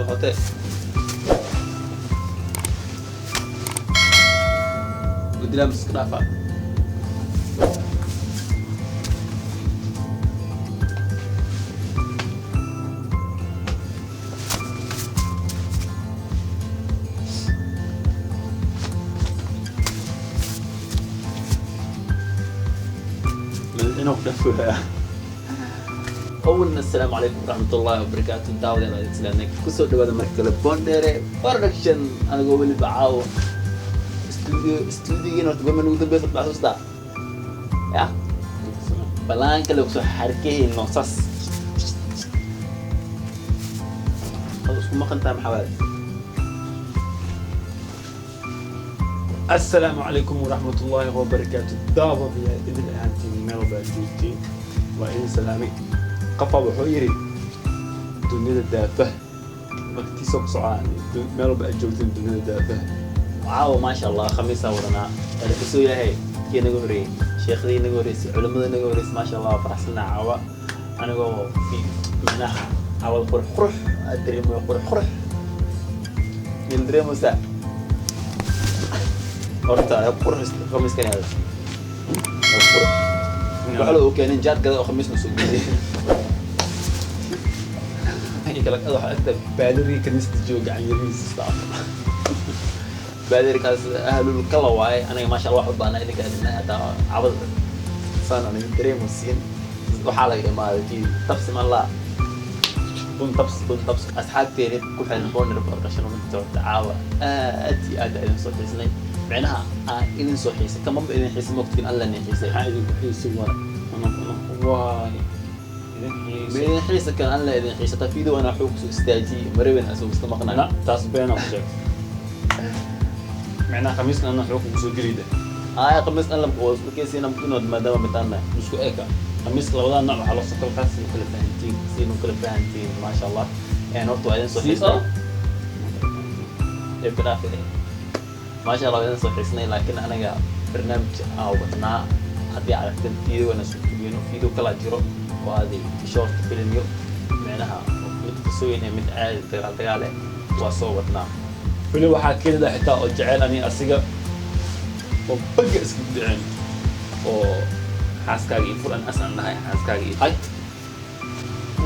Xote gudilaa miska dhaafa. Madaxweyne ku dhaafaya. Awalna assalaamu calaykum waraxmatullaahi wabarakaatu. Daawadeen waa idin salaamnay. Kusoo dhawaada mar kale Bondere Production, anigoo weliba caawa studiogiina. Horta gorma nugu dambeysa ma xasuustaa? Ya balaan kale kusoo xarkehayno sas ad isku maqan tahay, maxaa waaye? Asalaamu calaykum waraxmat ullaahi wabarakaatu. Daawadayaal, idin ahaantiin meel walba aad joogtiin waa idin salaamay. Qafa wuxuu yidhi dunida daafah waqtiisa ku socdaan, meel walba aad joogtiin dunida daafah. Caawa maasha Allah khamiisaa wadanaa kasoo yahay kii naga horreeyey, sheekhdii naga horreysay, culimmadii naga horreysay. Maasha Allah waa faraxsanaa caawa, anigoo fi micnaha caawada qurux qurux aad dareemayo, qurux qurux nin dareemaysaa. Horta qurux khamiiskan yahay qurux, waxa loo keenin jaad gada oo khamiisna soo geliyay. Kala waxaa agta baadadii kaniisada jooga gacan yarihiisa. Baadirkaas ahlul kala waaye. Aniga maasha Allah wax u baanaa idinka idin hataa cabada saan aniga dareemo siin. Waxaa laga imaaday kii tabsi man laa bun tabs. Bun tabs. Asxaabteeni ku xiran Bonder Production, runtii horta caawa aad iyo aad idin soo xiisnay, micnaha aan idin soo xiisay kamaba idin xiisay mogtiin alla idin xiisay. Maxaa idinku xiisi waay? Waay idin ma xiisi. Idin xiisa kan alla idin xiisata video anaa xoog kusoo istaajiyey marabeen asoo iska maqnaa. La, taas beena ku sheegtay. Macnaha khamiiskan ana wuxuu kugu soo gelida. Aaya khamiis alla isku keesina mutinood maadaama mitaana. Isku eka khamiiska labadaa nooc waxaa loo soo kala qaad si kala fahantiin. Siinu kala fahantiin maasha Allah. Horta waa idin soo Si xiisnay dhibka dhaafi. Maasha Allah waa idin soo xiisnay, laakiin anaga barnaamij aan wadnaa haddii aragteen video ana soo tugeyno, video kala jiro oo adi short filmyo, micnaha mid qisooyin iyo mid caadi dagaal dagaal eh waa soo wadnaa. Weli waxaa keenida xitaa oo jecel ani asiga oo baga iska dhicin oo xaaskaaga iyo furan asan dhahay xaaskaaga iyo Ay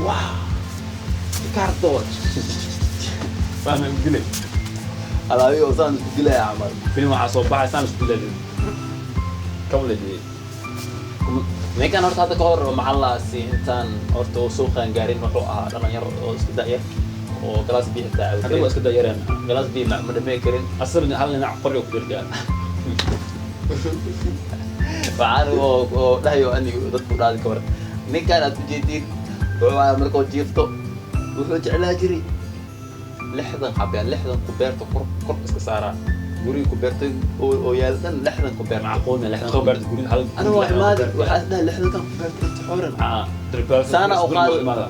wow Ricardo. Fahmay dilay. Alaabi oo saan isku dilaya camal. Film waxaa soo baxay saan isku dilay kawla dilay. Ninkan horta hadda ka hor maxallaasi intaan horta uu soo qaangaarin wuxuu ahaa dhalinyaro oo iska da'yar oo galaas biyo xitaa cabi hadda karin. Waa iska dayareen. Galaas biyo ma dhamey karin. Asal hal dhinac qoriga ku jirtaa. Waxaan oo dhahayo anigu dadku dhaadi ka waran ninkan aad ujeediin wuxuu ahaa markuu jiifto wuxuu jeclaa jiray 60 xabyaa 60 kubeerta kor kor iska saaraa guriga kubeerta oo yaal dhan 60 kubeerta. Macquul ma 60 kubeerta guri hal? Aniga waa imaadi waxaa is dhahay 60-kan kubeerta inta xooran. Maxaa dribal? Saana u qaadi. Imaada.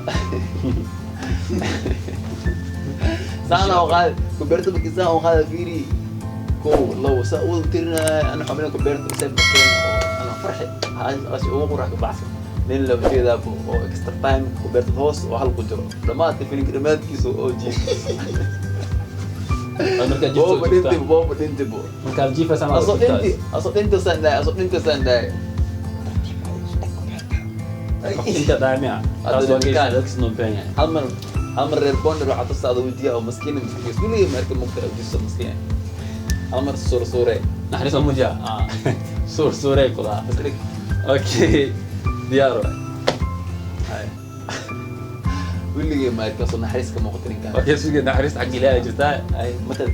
Saana oo qaadi kubeerta markii saan oo qaadi fiiri kow labo saa u tirinaya ana xubina kubeerta isay bateen oo ana farxi haas ugu qurax ka baxsan nin la ujeedaa oo extra time kubeerta hoos oo hal ku jiro dhammaadka filimka dhammaadkiisa oo jiif. Markaa jiifto booba dhinti booba dhinti bo. Markaa jiifaysa ama asoo dhinti asoo dhinti saan dhahay asoo dhinti saan dhahay. Inta dhaamiya taas waa Hadda keys dadkiis noo baahan yahay. Hal mar reer Bonder waxaa tusaada wejiya oo maskiin maskiin weligay ma arkin mugta ujiso maskiin hal mar suur suure. Naxariis oo mujiya. Ah. Suur suurey kudaa. Maskiin. Okay, diyaar waay. Hay. Weligay ma arkin soo naxariis ka muuqata ninkan. Okay, suge naxariis xagga Ilaahay jirtaa. Ay matal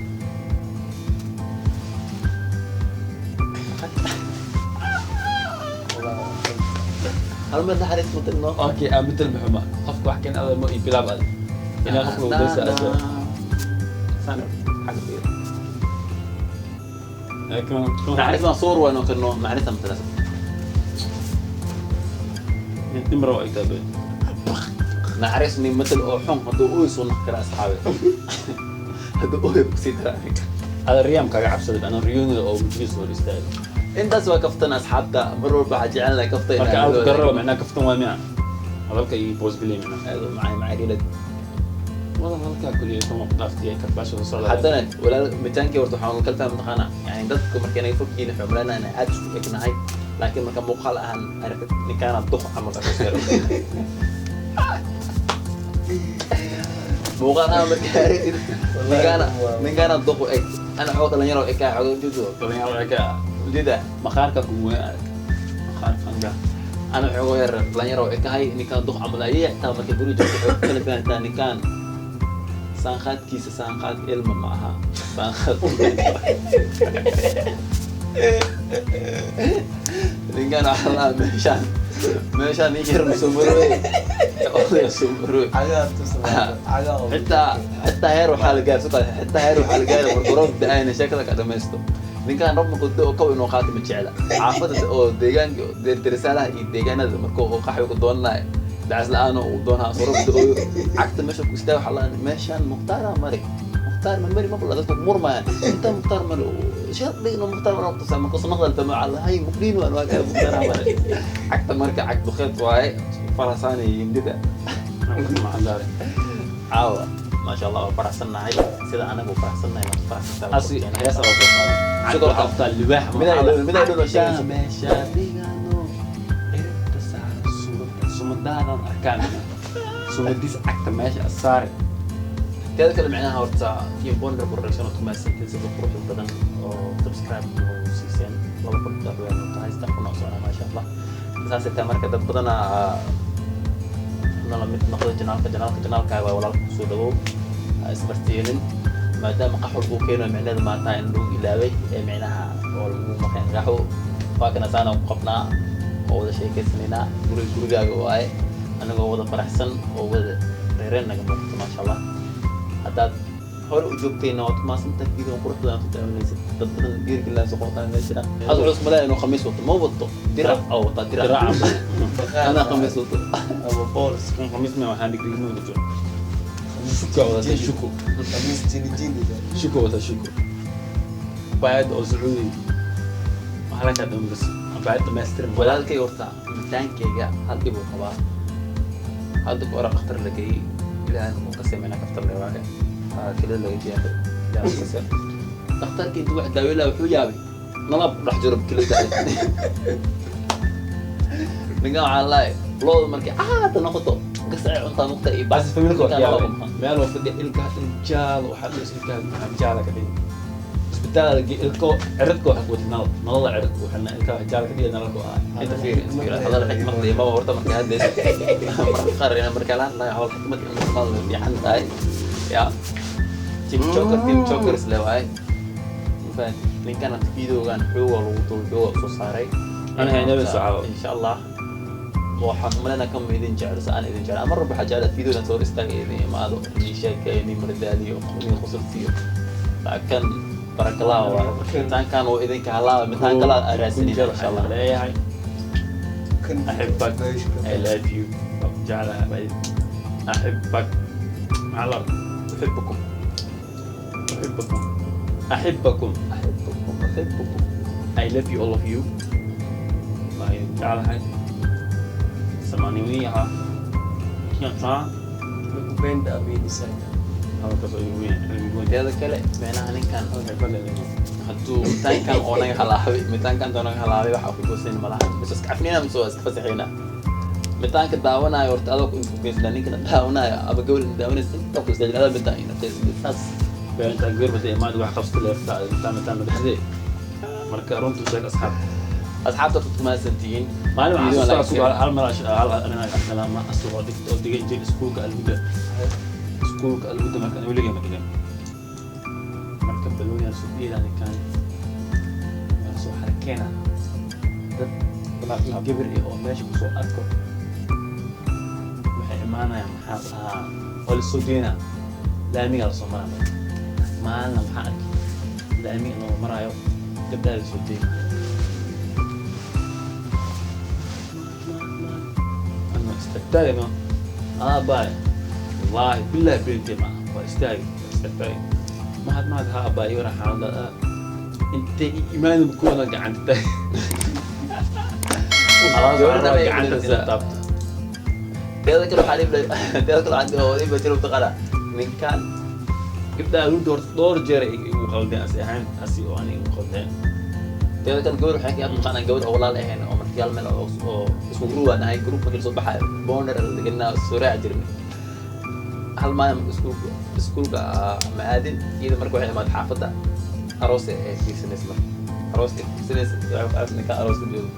hal mar naxariis matal no. Okay, aan bedel maxuma qofka wax keen adag ma ii bilaab adag ilaa qofka lagu daysa asoo saan xagga fiir. Laakiin naxariis baan suur wayn oo kale naxariis matal. Nimro ay tabe. Naxariis nin matal oo xun hadduu ooy soo naq kara asxaabe hadduu ooy kusii daraa ninka. Ada riyam kaga cabsaday ana riyooda oo wejigiisa hor istaagay. Intaas waa kaftan asxaabta, mar walba waxaa jecelnahay kafta. Marka aad garabo macnaa kaftan waa miya hadalka iyo boosgeley macnaa. Aad u macay macay rilad. Wadan halkaa kuliya kuma dhaaftiyay karbaasha soo socda. Haddana walaal mitaankii horta waxaan kala fahmi taqaanaa, yani dadka markay naga fog yihiin waxay umaleynayaan inaan aad isku egnahay, laakiin marka muuqaal ahaan aragtid ninkaana duq camal ka soo muuqaal ahaan marka aragtid ninkaana duq u eg, ana xoog dhalinyaro ekaa xoog ujeedo. Dhalinyaro eka. Ujeeda. Maqaarka kugu weyn arag. Maqaarka anga. Ana xoog yar dhalinyaro ekahay, ninkaan duq camal ayay xitaa markay guriga joogto waxay ku kala fahantaa ninkaan saanqaadkiisa saanqaad ilma ma aha, saanqaad ninkaan waxaa la meeshaan nin yar masoo marooy, odaya soo marooy. Cagaa tusaale cagaa. Xitaa heer waxaa la gaari suqa, xitaa heer waxaa la gaari markuu roob da-ayna sheekada ka dhamaysto. Ninkaan roob markuu da'o kow inuu qaato ma jecla xaafada oo deegaanka derisaalaha iyo deegaanada markuu uu qaxwi ku doonanayo dacas la-aan uu doonaa soo roob da'ooyo cagta meesha ku istaaga waxaa la meeshaan Mukhtaara mari, Mukhtaar ma mari, mabla dadku murmayaan inta Mukhtaar mari shaqdi inuu Mukhtaar mari waqti sama markuu sanaqda fama ala hay muqdiin waan waa Mukhtaar mari cagta marka cag duqeed waaye farasaanay yimdida. Macadaare. Caawa maasha Allah waa faraxsannahay sida anagu faraxsannahay waa faraxsantahay. Asi heesa waa soo qaaday. Sidoo kale- Cabta libaax. Midaa idhow sheegaysa. Meesha dhigano ciribta saara suuradda sumadaadan arkaan sumadiis cagta meesha saare. Teeda kale micnaha horta iyo Bonder Production oo kumaadsantiin sida quruxda badan oo subscribe nagu siiseen 2000 daawadayaal oo tahay 3000 oo socda maasha Allah. Saasay tahay marka dad badanaa nala mid noqda janaalkaaga waa walaalka kusoo dhawow, ha ismartiinin maadaama qaxwo lagu keenayo micnaheedu maanta in lagu ilaaway ee micnaha oo lagu maqeen qaxwo waa kana saana ku qabnaa oo wada sheekaysanaynaa gurigaaga waaye anagoo wada faraxsan oo wada reereen naga muuqato maasha Allah. Haddaad hore u joogtayna waad kumaasantahay video qurux badan aad ku daawanaysid, dad badan dhiirigelinaa soo qortaan meesha hada culus malaya inuu khamiis wato ma wato dirac oo wataa dirac anaa khamiis wato. Ama boolis. Kun khamiis ma waxaan dhigrignoo jiro. Shuka wadata shuko. Khamiis jini jini. Shuko wata shuko. Abaayad oo Sacuudi. Waxaa la kaa dhan bas. Abaayad dhammaystiran. Walaalkay horta mitaankayga hal dhib uu qabaa, hadda ka hore dhakhtar la geeyey ilaahan uu ka sameynaa kaftar le waaye kelida laga jeexay ilaahan uu ka same dhakhtarkii intuu wax daaweyn lahaa wuxuu yaabay nalab ku dhex jiro kelida. Ninkan waxaa lahay looda markay caada noqoto gasacay cuntaa muqta iyo Bas familka waa ninkaan yaabay. laba maqan. Meel oo fadhiya ilkaha dhan jaalo waxaa dhis ilkaha maxaa jaala ka dhigay. Isbitaal ilko ciridka waxa ku watay nalal nalala ciridka ku xirnaa ilkaha jaala ka dhigay nalalka waa. Inta fiiri inta fiiri hadal xikmad iyo maba horta markay hadlayso marka qaar inaan markaa la hadlayo hadal xikmad in la hadlo fiican tahay ya team joker, team jokers le waaye. Ma fahanti ninkan hadda videogan xooga lagu duul xooga soo saaray. Ana haynabe soo insha Allah waxaan umaleynaa kama idin jecel sa aan idin jecel mar walba waxaa jeclaa videogan soo hor istaaga idin imaado idin sheekeeyo idin mardaaliyo idin qusulsiiyo laakiin barakallah waa mitaankan oo idinka halaaba mitaan kala raadsanayna insha Allah. Leeyahay. Kan أحبك. I love you. جعلها أحبك. على أحبكم. أحبكم. أحبكم. أحبكم أحبكم. I love you all of you. الله يجعلها سمانيويها. كيان Benda aminisaya. هذا كسر وين علم وين. Teeda kale micnaha ninkan hadduu mitaankan oo naga halaabay mitaankan oo naga halaabay waxa ku goosan malaha bas iska cafnina mise waa iska fasaxayna mitaanka daawanayo horta adoo ku geysna ninkana daawanayo ama gabadha daawanaysa inta ku istaajin adaa mitaan ina saas. Beenta gabar bada imaad wax qabsato leefta inta mitaan madaxdee marka runtu sheeg asxaab. Asxaabta ku mahadsantihiin. Maalin waxaan Video xasuustaa like suuqa hal mar hal anaa kalama asuuqa dhigto oo degan jiray iskuulka Alhuda, iskuulka Alhuda marka aniga weligay ma dhigan marka balooniyaa soo dheelaa ninkaan waa soo xarakeena dad iyo gabar iyo oo meesha kusoo arko waxay imaanayaan maxaa dhahaa waa lasoo deynaa laamigaa lasoo maraa marka maalina waxaa arkay laamiga inoo maraayo gabdhaha lasoo deynaa أنا استفتاي ما باي والله بالله بنتي ما واستاي استفتاي ما هاد ها باي وراح عند انت ايمان بكون انا قعدت خلاص Gabadha أنا bay قعدت gelinaysaa. taabto. Teeda kale waxaa dhiib teeda kale waxaa oo dhiib jiro taqala Ninkan Gabdhaha runtii horta dhowr jeer ay igu qaldeen, asi ahaan asi oo aniga igu qaldeen. Teeda kale, gabar waxay ka taqaanaa gabar oo walaal ahayn oo markii hal meel oo isku group aan ahay, group markii lasoo baxayo bonder la deganaa, soo raaci jirnay. Hal maalin marka iskuulka ma aadin iyada. Marka waxay imaad xaafadda, aroos ay fiirsanaysa. Marka aroos ay fiirsanaysa, waxay ku aragtay ninka arooska joogo.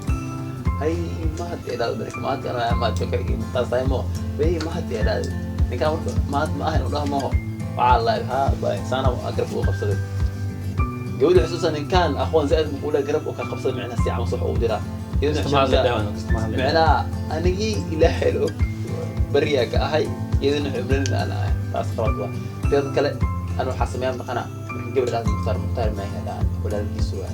Hay, mahad ee dhahday. Marka mahad ana mahad shakar iyo taasay mo bay mahad ee dhahday. Ninka marka mahad ma ahayn u dhaha maho, waxaa la ha bay saana garab uu qabsaday. Gabadha xusuusan ninkan aqoon zaid muqula garab uu ka qabsaday, micnaha si camal sax ugu jiraa. Iyadana Isticmaal xusuusan- la dhawan, isticmaal la dhawan. Micnaha anigii Ilaahay og bariyaa ka ahay, iyadana xubnanin aan ahay. Taas qalad waa. Teeda kale, ana waxaa sameeyaa maqana marka gabadha dhahda Mukhtaar, Mukhtaar maaha dhahan, walaalkiisu waa.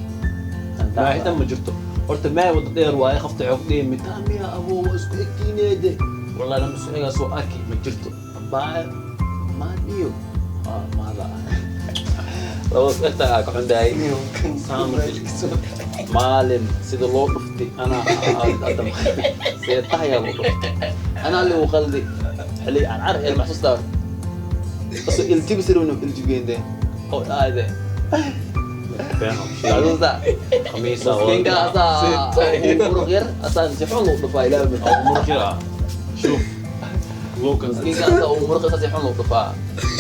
Maahidan ma jirto horta, maa wada dheer waaye. Qofta waxay ku dhihi mitaa miya abo, waa isku egtiineede. Wallahi lama sicigaa soo arki ma jirto. Abaa maadiyo maada labadaas egta ka xundahay. Maalin sida loo dhuftay anaa seetahayaa loo dhuftay, anaa ligu qaldi xilli aan car el maxsuustaa aso iljibisirowna iljibiyende oo dhaade. Maxsuustaa? Khamiisa. Miskiinka asaa muruq yar, asaa si xun loo dhufaa ilaa mid. Muruq yar ah, shuf luukan. Miskiinka asaa uu muruq si xun loo dhufaa,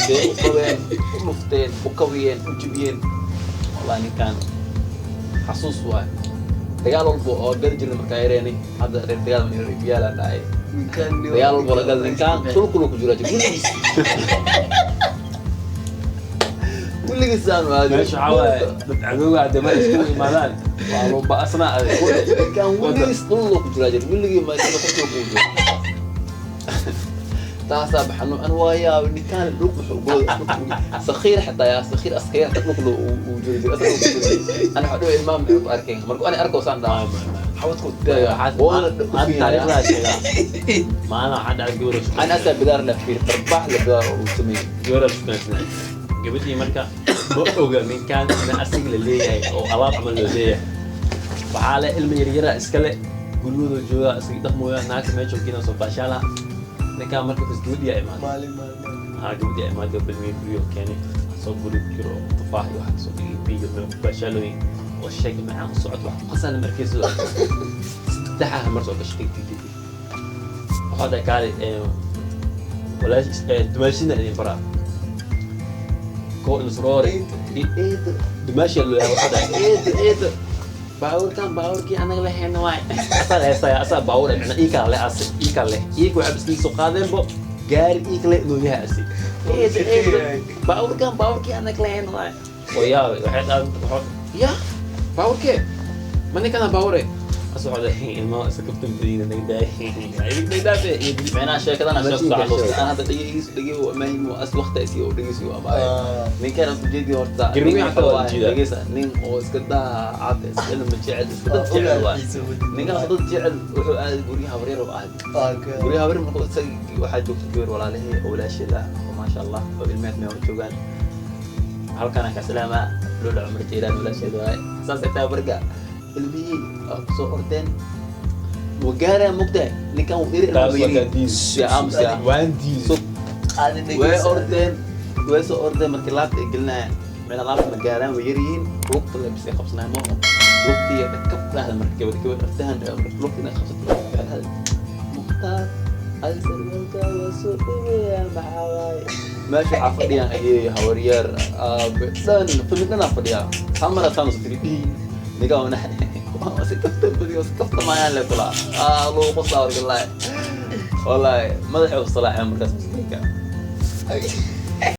see u qabeen, u dhufteen, u kabiyeen, u jibiyeen. Wallahi ninkan xasuus waay. Dagaal walba oo gali jirna markaa yareeni, hadda reer dagaal ma biyaalaan dhahay. Dagaal walba la gal, ninkaan dhulkulu ku jiraa jir weligiis, weligiis aanu aadin. Meesha waxaa waaye dad cadowga hadee ma isku imaadaan, waa loo ba'asnaa adeeg. Ninkaan weligiis dhullu ku jiraa jir weligii, ma ku jiro taasaa baxanu an waa yaabay. Ninkaan dhulku wuxuu sakhiir xitaa yaa sakhiir askariya xitaa dhulku uu jiri jiro asaga ku jiro. Ana waxaa dhigo ilmaha maxay ku arkeen marka ani arko saan dhaha xawadku Hadda taariikhdaa sheegaa. Maalin waxaa dhacday gabar oo ana asaa bidaar la fiir darbaax la bidaar oo uu sameeyey. Gabar shukaansanay. Gabadhii marka ma oga ninkan in asiga la leeyahay oo alaab camal loo leeyahay. Waxaa le ilma yaryara iskale guryahooda jooga, isaga dhaqmooya, naagta meesha keenaa soo baashaalaha. Ninkaan marka bas gabadhii aa imaaday. Maalin maalin. Haa, gabadhii aa imaaday, balmiye guryo keenay, soo guri jiro oo tufaax iyo waxa kasoo dhigay, biyo meel ku baashaalooyin oo sheeka macaan ku socod wax qasaan. Markiisa saddexaha mar soo gashay, tig tig tig tig. Waxaa dhahay kaali walaash dumaashina idin baraa ko insroore. Eeda. Dumaashiya loo yahay. Waxaa dhahay eeda, eeda, baabuurkan baabuurkii anaga lahayna waay. Asaa heesaya, asaa baabuur micna ii kala leh, ase ii kala leh, iika waxaa iskaga soo qaadeenbo gaari ii kale inuu yahay asi. Eeda, eeda, baabuurkan baabuurkii anaga lahayna waay. Oo yaabay, waxay dhahan ya baabuurkee ma ninkana baabuure? Asa waxaa dhahay ilmaha iska kaftan badina, naga daay, naga daafe. Micnaha sheekadana Mashiinka sheekada sheega. Aan hadda dhegeysi dhegey mahim as waqti isii oo dhegeysi waa baa ninkan aan ujeedi horta. Garmi Nin xataa waa waxa jiidaa. Dhegeysa, nin oo iska daacad, iska ilma jecel, iska dad jecel waay ninkaas. Dad jecel wuxuu aaday guryaha habaryar oo ahayd. Guryaha habaryar markuu isaga waxaa joogta gabar walaalahii oo walaasheed ah oo maasha Allah oo ilmeed meel joogaan. Halkaan aan ka salaamaa Lula Cumar Jeylaan, walaasheed waaye. Saas ay tahay, marka ilmihii waa kusoo ordeen wagaaraya mogtahay ninkan uu iri Taas waa kaa diiday. Ya aamus ya. Waan diiday. So way ordeen, way soo ordeen. Markii laabta ay gelinayaan, micna laabta ma gaaraan, way yar yihiin, lugta la bisay qabsanayaan maaho, lugtii dhakab dhahda. Marka gabadh aftahan marka lugta inay qabsato waxay dhahday, "Mukhtaar, adi sarwaalka waa soo dhaweeyaa, maxaa waaye?" Meesha waxaa fadhiyaan ayeey, habaryar, aabe dhan, famil dhanaa fadhiyaa. Hal mar ataan soo tiri dhiin nigaa wana si kaftan badiyo, si kaftamaayaan le kula aa lagu qoslaa. Warka wallaahi, wallaahi madaxay u salaaxeen markaas miskiinka.